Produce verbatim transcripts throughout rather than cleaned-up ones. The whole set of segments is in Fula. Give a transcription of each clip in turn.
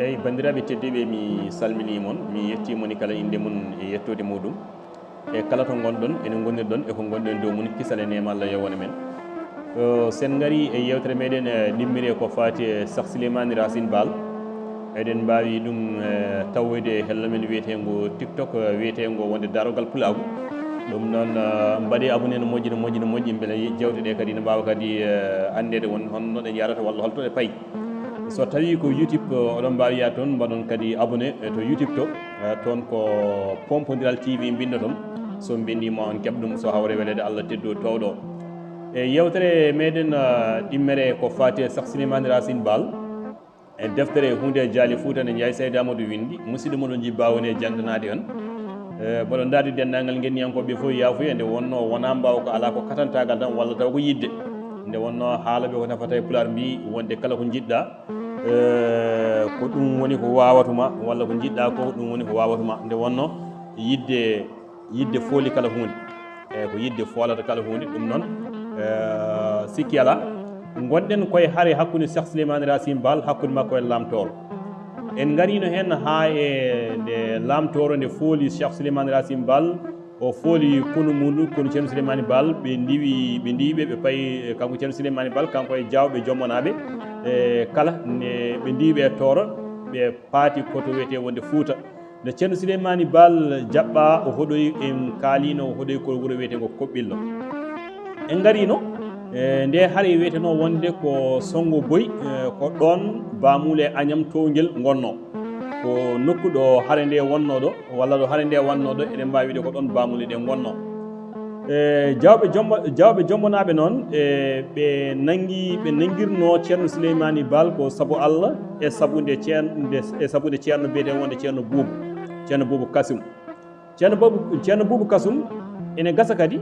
Eyi, banndiraaɓe tedduɓe, mi salminii mon, mi yettii moni kala innde mum e yettoode muuɗum. E kala to ngonɗon, ene ngonirɗon e ko ngonɗen dow mum, kisal e neema Allah yo won e men. Sen ngari e yeewtere meɗen, eh, ɗimmire ko faati e Cheikh Souleymane Racine Baal. Eɗen mbaawi ɗum, eh, tawoyde e hello men wiyeteengo TikTok, eh, wiyeteengo wonde Daarogal Pulaagu. Ɗum noon, eh, mbaɗee abonné no moƴƴi, no moƴƴi, no moƴƴi, mbele jewte ɗe kadi ne mbaawa kadi, eh, anndeede won honno ɗe njahrata walla holto ɗe payi. So tawii ko YouTube, eh, oɗon mbaawi yaade toon, mbaɗon kadi abonné, eh, to YouTube to, eh, toon ko Pompondiral T V mbinndoton. So mbinndiima on keɓ ɗum, so hawre weleede Allah teddu toowɗo. E yeewtere meɗen, eh, ɗimmere ko faati e Cheikh Souleymane Racine Baal. E deftere Huunde e Jaali Fuuta nde Njaay Saydi Amadou winndi, musidɗo moɗon jibbaa woni e jannganaade on. Eh, mboɗo ndaardi denndaangal ngenniyankooɓe fof yaafuya, nde wonnoo wonaa mbaaw ko alaa ko katantaagal tan walla taw ko yiɗde. Nde wonnoo haala ɓe ko nafata e Pulaar mbii wonde kala ko njiɗɗaa, eh, ko ɗum woni ko waawatuma, walla ko njiɗɗaa ko ɗum woni ko waawatuma. Nde wonnoo yiɗde, yiɗde fooli kala huunde. Eyi, ko yiɗde foolata kala huunde. Ɗum noon, eh, sikki alaa. Ngonɗen koye hare hakkunde Cheikh Souleymane Racine Baal, hakkunde makko e Laamtooro. En ngariino heen haa e nde Laamtooro nde fooli Cheikh Souleymane Racine Baal, o fooli konu mum, konu Ceerno Souleymane Baal, ɓe ndiwi, ɓe ndiwi ɓe, ɓe payi, eh, kanko Ceerno Souleymane Baal, kanko e Jaawɓe Jommonaaɓe, eh, kala ne ɓe ndiwi ɓe e Tooro, ɓe paati ko to wiyetee wonde Fuuta. Nde Ceerno Souleymane Baal jaɓɓaa, o hoɗoyi, en kaaliino, o hoɗoyi ko wuro wiyeteengo Koɓɓillo. En ngariino, e nde hare wiyetenoo wonde ko Sonngo Boy, eh, ko ɗoon Baamuule Añam Towngel ngonnoo. Ko nokku ɗo hare nde wonnoo ɗo, walla ɗo hare nde wannoo ɗo, eɗen mbaawi wiide ko ɗoon Baamuule ɗe ngonnoo. E Jaawɓe Jombo-, Jaawɓe Jombonaaɓe noon, e ɓe nanngi, ɓe nanngirnoo Ceerno Souleymane Baal ko sabu Allah, e sabu nde Ceerno, nde, e sabu nde Ceerno biyetee wonde Ceerno Buubu, Ceerno Buubu Kasum. Ceerno Buubu, Ceerno Buubu Kasum ene gasa kadi,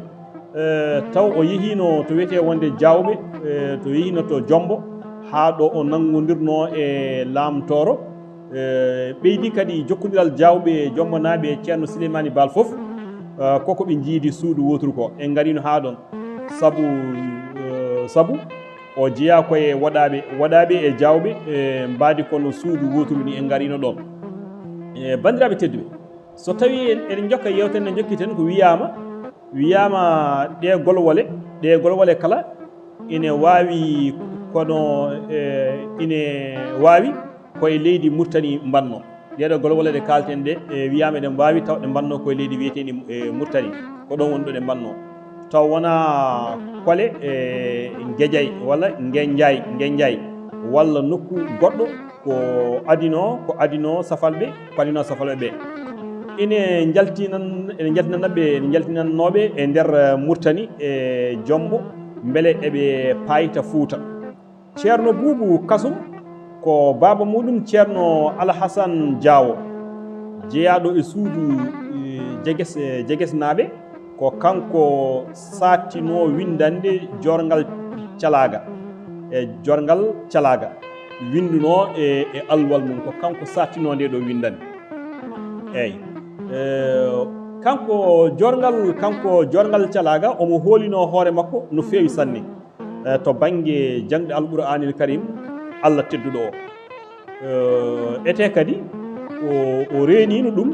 eh, taw o yehiino to wiyetee wonde Jaawɓe, eh, to yehiino to Jombo, haa ɗo o nanngondirnoo e Laamtooro. Eh, ɓeydi kadi jokkondiral Jaawɓe Jombonaaɓe e Ceerno Souleymane Baal fof, eh, koko ɓe njiidi suudu wooturu ko. En ngariino haa ɗoon. Sabu, eh, sabu o jeyaa ko e Woɗaaɓe, Woɗaaɓe e Jaawɓe, eh, mbaadi kono suudu wooturu ni en ngariino ɗoon. Eh, banndiraaɓe tedduɓe, so tawii en, eɗen njokka yeewtere nde njokkiten ko wiyaama, wiyaama ɗee golwole, ɗee golwole kala ine waawi kono, eh, ine waawi ko e leydi Murtani mbannoo. Ɗee ɗoo golwole ɗe kaalten ɗe, eh, wiyaama eɗen mbaawi taw ɗe mbannoo ko e leydi wiyeteendi, eh, Murtani. Ko ɗoon woni ɗo ɗe mbannoo. Taw wonaa kole, eh, Ngejay walla Ngenjay, Ngenjay, walla nokku goɗɗo ko adinoo, ko adinoo Safalɓe, ko adinoo Safalɓe ɓe. Ine njaltinan, ene njaltinana ɓe, ene njaltinannooɓe e nder, eh, Murtani, e Jombo, mbele eɓe paayta Fuuta. Ceerno Buubu Kasum ko baaba muuɗum Ceerno Alhasan Jaawo, jeyaaɗo e suudu, eh, Jeges, eh, Jegesnaaɓe. Ko kanko saattinoo winndande Joorngal Calaaga, e Joorngal Calaaga winndunoo e, e alluwal mum, ko kanko saattinoo nde ɗo winndande. Eey. Eh, kanko Joorngal, kanko Joorngal Calaaga, omo hoolinoo hoore makko no feewi sanne, eh, to bannge jaŋde Alqur'aanil Kariim Allah tedduɗo o. Eh, etee kadi o, o reeniino ɗum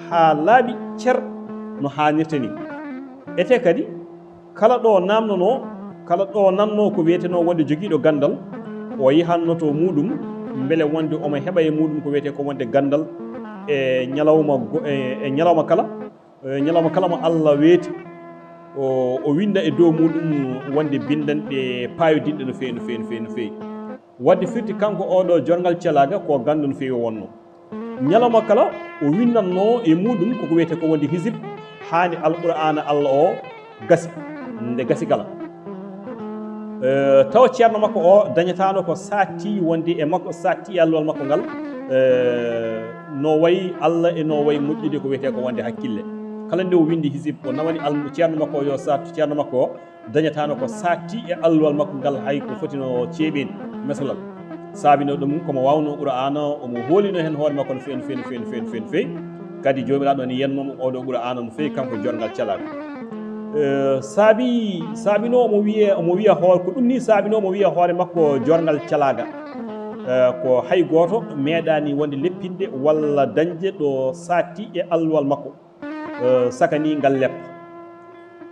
haa laaɓi cer no haanirta ni. Etee kadi kala ɗo naamnonoo, kala ɗo nannoo ko wiyetenoo wonde jogiiɗo ganndal, o yahanno to muuɗum, mbele wonde omo heɓa e muuɗum ko wiyetee ko wonde ganndal e ñalawma go-, e, e ñalawma kala, e ñalawma kala mo Allah weeti, o, o winnda e dow muuɗum wonde binndanɗe paayodinɗe no feewi, no feewi, no feewi, no feewi. Waɗde firti kanko oɗo Joorngal Calaaga ko ganndo no feewi o wonnoo. Ñalawma kala o winndanno e muuɗum koko wiyetee ko wonde hisib, haa nde Alqur'aana Allah o gasi, nde gasi kala. Eh, taw ceerno makko o dañataano ko saatti wonde e makko, saatti e alluwal makko ngal, eh, no wayi Allah e no wayi moƴƴude ko wiyetee ko wonde hakkille. Kala nde o winndi hisib, o nawani al-, ceerno makko o yo saattu ceerno makko o, dañataano ko saatti e alluwal makko ngal, hay ko foti no ceeɓeeni. Masalan, saabinoo ɗum ko mo waawnoo Qur'aana, omo hoolino heen hoore makko no feewi, no feewi, no feewi, no feewi, no feewi, no feewi. Kadi Joomiraaɗo ne yiyannoo mo oɗo Qur'aana no feewi, kanko Joorngal Calaaga. Eh, saabi, saabinoo omo wiya, omo wiya hoore, ko ɗum nii saabinoo omo wiya hoore makko Joorngal Calaaga. eh, ko hay gooto meeɗaani wonde leppinde walla dañde ɗo saatti e alluwal makko, eh, saka ni ngal leppa.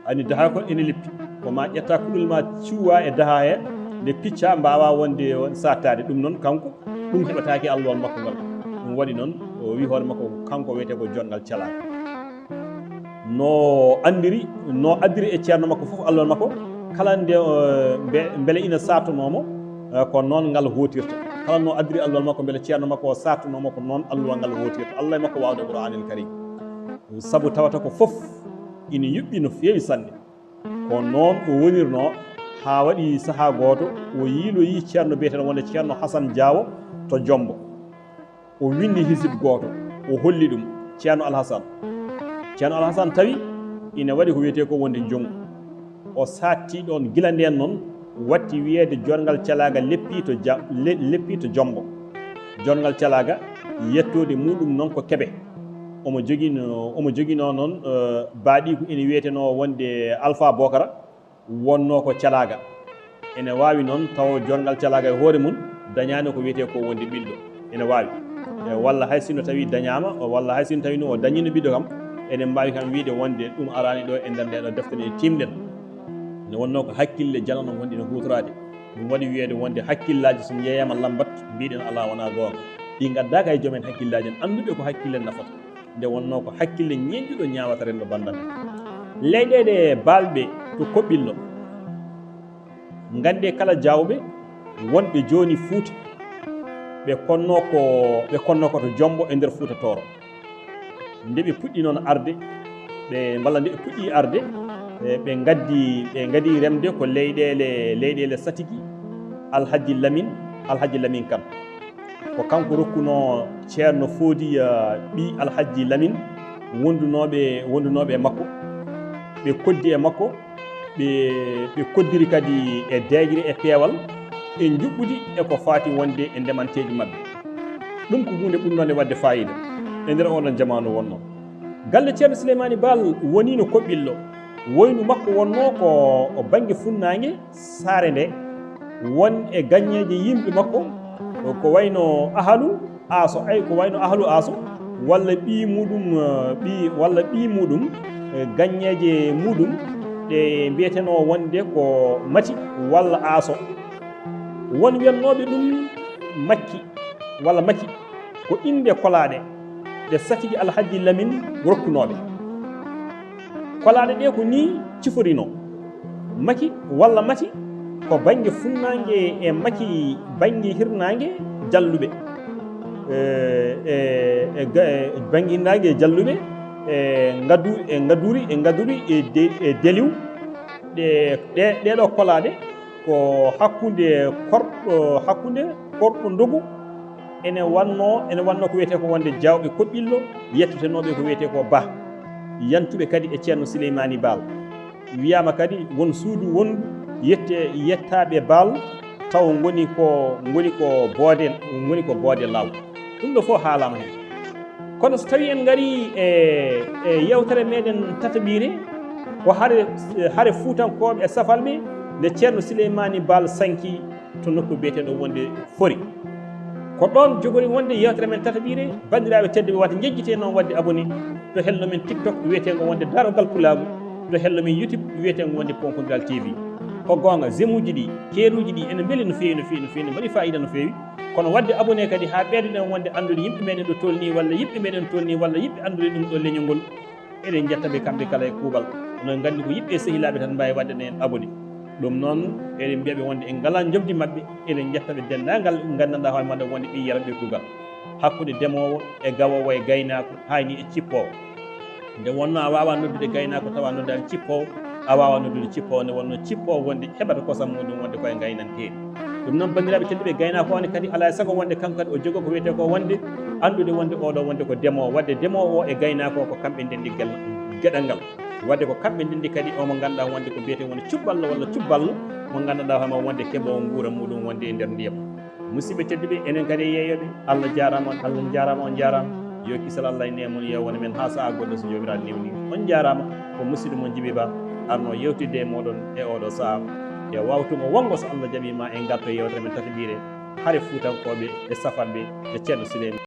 Ani daha ko ene leppi. Ko ma ƴetta kuɗol ma cuwa e daha he, nde picca mbawa wonde on sattaade. Ɗum noon kanko, ɗum heɓataake alluwal makko ngal. Ɗum waɗi noon, o wi hoore makko, kanko wiyetee ko jonngal calaagal. No anndiri, no addiri e ceerno makko fof alluwal makko, kala nde, eh, mbe-, mbele ina saattonoo mo, eh, ko noon ngal hootirta. Kala no addiri alluwal makko mbele ceerno makko o saattonoo mo, ko noon alluwal ngal hootirta. Allah e makko waawde Qur'aanil Kariim. Sabu tawata ko fof ina yuɓɓi no feewi sanne. Ko noon o wonirnoo haa waɗi sahaa gooto, o yiiloyii ceerno biyeteeɗo wonde Ceerno Hasan Jaawo to Jombo. O winndi hisib gooto, o holli ɗum Ceerno Alhasan. Ceerno Alhasan tawi ina waɗi ko wiyetee ko wonde njomu. O saatti ɗoon, gila ndeen noon watti wiyeede jonngal calaagal leppii to ja-, le-, leppii to Jombo. Jonngal calaaga, yettoode muɗum noon ko Kebe. Omo joginoo, omo joginoo noon, eh, baaɗiigu ina wiyetenoo wonde Alpha Bokara, wonnoo ko calaaga. Ene waawi noon tawa jonngal calaaga e hoore mum dañaani ko wiyetee ko wonde ɓiɗɗo. Ene waawi. E, walla hay sinno tawi dañaama, o, walla hay sinno tawi no o dañiino ɓiɗɗo kam, enen mbaawi kam wiyde wonde ɗum araani ɗo e nder ndee ɗo defte ɗe tiimɗen. Nde wonnoo ko hakkille janano ngonɗi no huutoraade. Ɗum waɗi wiyeede wonde hakkillaaji so njeeyaama lambat, mbiɗen alaa wonaa goonga. Ɗi ngaddaaka e joom en hakkillaaji en, annduɓe ko hakkille nafata. Nde wonnoo ko hakkille ñeeñɗuɗo ñaawata renndo banndam en. Leyɗeele baalɓe to Koɓɓillo. Nganndee kala jaawɓe wonɓe jooni Fuuta, ɓe konnoo ko, ɓe konnoo ko to Jombo e nder Fuuta Tooro. Nde ɓe puɗɗi noon arde, ɓe, mballa nde ɓe puɗɗi arde, ɓe, ɓe ngaddi, ɓe ngaddi remde ko leyɗeele, leyɗeele Satigi, Alhaji Lamin, Alhaji Lamin Kan. Ko kanko rokkunoo Ceerno Foodiya ɓii Alhaji Lamin wondunooɓe, wondunooɓe e makko. Ɓe koddi e makko, ɓe, ɓe koddiri kadi e deeƴre e peewal, e njuɓɓudi e ko faati wonde e ndemanteeji maɓɓe. Ɗum ko huunde ɓurndoonde waɗde faayiida e nder oɗon jamaanu wonnoo. Galle Ceerno Suleymaani Baal woniino Koɓɓillo. Woynu makko wonnoo ko bannge funnaange saare nde, won e gaññeeje yimɓe makko, ko wayno ahalu Aaso, ay ko wayno ahalu Aaso, walla ɓii muɗum, eh, ɓii, walla ɓii muɗum, eh, gaññeeje muɗum ɗe mbiyetenoo wonde ko Mati walla Aaso. Won wiyannooɓe ɗum Makki walla Maki, ko innde kolaaɗe ɗe Satigi Alhaji Lamin rokkunooɓe. Kolaaɗe ɗe ko nii ciforinoo. Maki walla Mati ko bannge funnaange e Maki bannge hirnaange jalluɓe. E, e, e ga-, e bannge hirnaange e jalluɓe, e ngadu-, e ngaduri, e ngaduri, e de-, e deliw. Ɗe, ɗe, ɗeɗo kolaaɗe ko hakkunde korɗo, hakkunde korɗo ndogu ene wannoo, ene wannoo ko wiyetee ko wonde jaawɓe Koɓɓillo, yettotenooɓe ko wiyetee ko Bah, yantuɓe kadi e Ceerno Sileymaani Baal. Wiyaama kadi won suudu wondu yette-, yettaaɓe Baal, taw ngoni ko, ngoni ko Boode, ngoni ko Boode Law. Ɗum ɗo fof haalaama heen. Kono so tawii en ngarii e, e yeewtere meɗen tataɓiire, ko hare, hare Fuutankooɓe e Safalɓe, nde Ceerno Sileymaani Baal sanki to nokku biyeteeɗo wonde Fori. Ko ɗoon jogori wonde yeewtere men tataɓiire, banndiraaɓe tedduɓe, wata njejjite noon waɗde abonné to hello men TikTok wiyeteengo wonde Daarogal Pulaagu, to hello men YouTube wiyeteengo wonde Ponkondiral T V. Ko goonga, j'aime uji ɗi, keeruuji ɗi ene mbeli no feewi, no feewi, no feewi, ne mbaɗi faayiida no feewi. Kono waɗde abonné kadi haa ɓeydoɗen wonde anndude yimɓe meɗen ɗo tolni, walla yiɓɓe meɗen tolni, walla yiɓɓe anndude ɗum ɗo leñol ngol. Eɗen njetta ɓe kamɓe kala e kuuɓal. Onon nganndi ko yiɓɓe e sehilaaɓe tan mbaawi waɗde ɗen abonné. Ɗum noon, eɗen mbiya ɓe wonde en ngalaa njoɓdi maɓɓe, eɗen njetta ɓe denndaangal nganndanɗaa hoore maɗa wonde ɓe yiyata ɓe kuugal. Hakkunde demoowo e gawoowo e gaynaako, haa ni e cippoowo. Nde wonnoo a waawaa noddude gaynaako tawa a noddaani cippoowo, a waawaa noddude cippoowo, nde wonnoo cippoowo wonde heɓata kosam muɗum wonde koye ngaynanteeri. Ɗum noon, banndiraaɓe tedduɓe, gaynaako o ne kadi alaa e sago wonde kanko kadi o jogoo ko wiyetee ko wonde anndude wonde oɗo wonde ko demoowo. Waɗde demoowo o e gaynaako o ko kamɓe ndenndi gel-, geɗal ngal. Waɗde ko kamɓe ndenndi kadi o mo ngannduɗaa wonde ko mbiyetee wonde cubballo walla cubballo mo ngannduɗaa hoore ma wonde keɓoowo nguura muɗum wonde e nder ndiyam. Musidɓe tedduɓe, enen kadi e yeeyooɓe, Allah jaaraama, Allah njaaraama, on njaaraama. Yo kisal Allah e neema mum yo won e men haa sahaa goɗɗo so Joomiraaɗo newni. On njaaraama, ko musidɗo mon Jibi Ba arnoo yewtidde e mooɗon e oɗo sahaa. E wawtungo wonngo so Allah jaɓii ma en ngarto e yeewtere men tataɓiire. hare Fuutankooɓe e safarɓe e Ceerno Suleymaani.